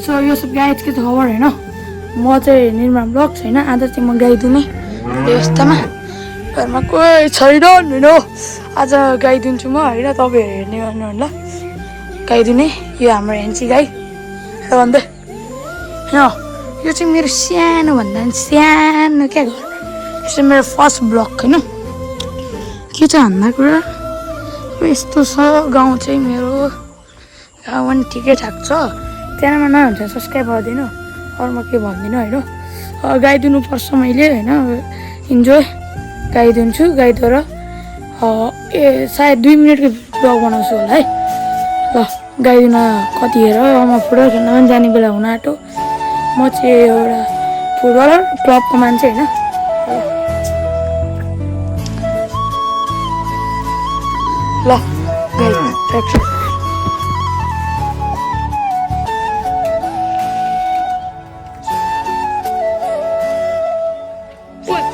so यो सब guys के खबर हैन म चाहिँ निर्माण ब्लग छैन आज चाहिँ म गाई दुने व्यवस्थामा घरमा कोही छैन हैन आज गाई दुन्छु म हैन तपाईहरु हेर्ने गर्नु होला गाई दुने यो हाम्रो हेन्ची गाई भन्दै हैन यो चाहिँ मेरो सानो भन्दा सानो क्या घर यो चाहिँ मेरो फर्स्ट ब्लग हैन के छ भन्दा कुरा यस्तो छ गाउँ चाहिँ मेरो गाउँ पनि ठिकै ठाक छ च्यानलमा नयाँ हुन्छ सब्सक्राइब गरिदिनु अरू म के भन्दिनँ हैन गाई दुनु पर्छ मैले हैन इन्जोय गाई दुन्छु गाई द्वारा सायद 2 मिनेटको ब्लग बनाउँछु होला है ल गाई दुन कति हेर म फुटबल खेल्न पनि जाने बेला हुन आँट्यो म चाहिँ एउटा फुटबलर क्लबको मान्छे हैन ल गाई ट्र्याक्टर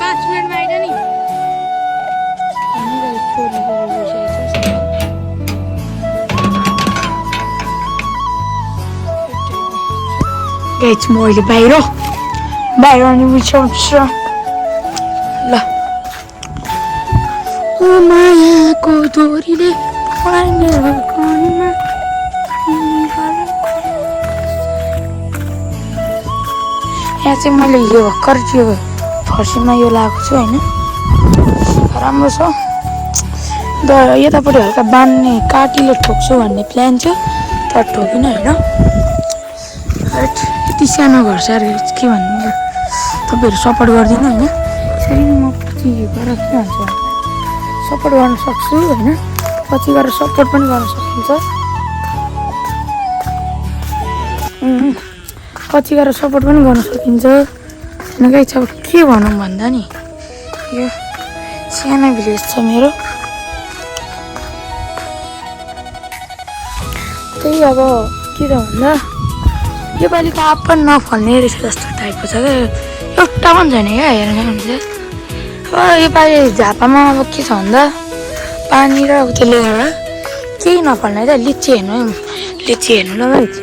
5 मिनटमा आइज नि गाइज म अहिले बाहिर अनि बिछाउँछ ल ओ मायाको डोरीले यहाँ चाहिँ मैले यो भर्खर त्यो फर्सीमा यो लगाएको छु हैन राम्रो छ यतापट्टि हल्का बान्ने काटीले ठोक्छु भन्ने प्लान थियो तर ठोकिन हैन यति सानो घर सर के भन्नु तपाईहरु सपोर्ट गर्दिनु हैन यसरी म पछि गएर के भन्छ सपोर्ट गर्न सक्छु हैन पछि गएर सपोर्ट पनि गर्न सकिन्छ पछि गएर सपोर्ट पनि गर्न सकिन्छ हैन गाइस अब के भनौँ भन्दा नि यो सानो भिलेज छ मेरो त्यही अब के त भन्दा योपालि त आँप पनि नफल्ने रहेछ जस्तो टाइपको छ क्या एउटा पनि छैन क्या हेर्न हुन्छ अब योपालि झापामा अब के छ भन्दा पानी र त्यसले गर्दा केही नफल्ने क्या लिची हेर्नु ल गाइस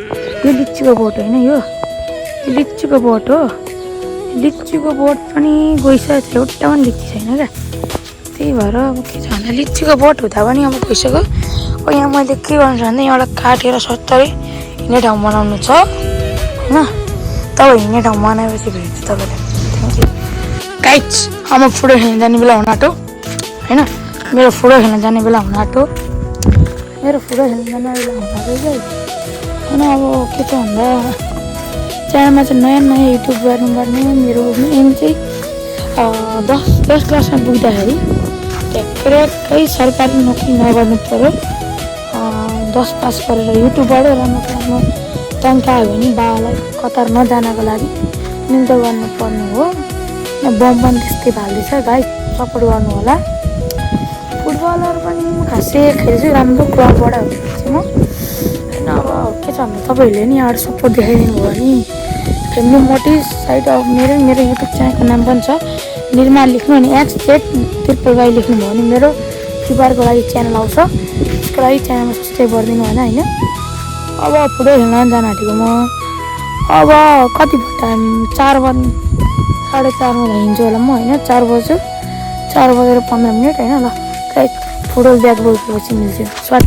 यो लिचीको बोट होइन यो लिचीको बोट हो लिचीको बोट पनि गइसकेको छ एउटा पनि लिची छैन क्या त्यही भएर अब के छ भन्दा लिचीको बोट हुँदा पनि अब गइसक्यो यहाँ मैले के गर्छु भन्दा यहाँबाट काटेर सत्तरी हिँड्ने ठाउँ बनाउनु छ हैन तब हिँड्ने ठाउँ बनाएपछि भेट्छु तपाईँले थ्याङ्क यू गाइज अब फुटबल खेल्न जाने बेला हुन आँट्यो हैन मेरो फुटबल खेल्न जाने बेला हुन आँट्यो हैन अब के छ भन्दा च्यानलमा चाहिँ नयाँ युट्युब गर्नुपर्ने मेरो एम चाहिँ 10 क्लासमा पुग्दाखेरि ट्याक्कै सरकारी नोकरी नगर्नु पर्यो 10 पास गरेर युट्युबबाट राम्रो टङ्का आयो भने बाबालाई कतार नजानको लागि निल्दो गर्नुपर्ने हो बम पनि त्यस्तै भाल्दैछ गाइस सपोर्ट गर्नु होला फुटबलर पनि खासै खेल्छु राम्रो क्लबबाट खेल्छु म हैन अब के छ भन्दा तपाईँहरूले नि यहाँ सपोर्ट देखाइदिनु भयो भने फ्यामिली मोटिभ साइड अफ मेरो युट्युब च्यानलको नाम पनि छ निर्माण लेख्नु अनि XZ त्रिपल गाई लेख्नुभयो भने मेरो फ्रिफायरको लागि च्यानल आउँछ त्यसको लागि च्यानलमा सब्सक्राइब गरिदिनु होला हैन अब फुटबल खेल्न जान आँटेको म अब कति टाइम 4 बजे 4:30 मा हिँड्छु होला म हैन 4 बज्यो 4 बजेर 15 मिनट हैन ल गाइस फुटबल ब्याग बोकेपछि मिल्छ स्वाट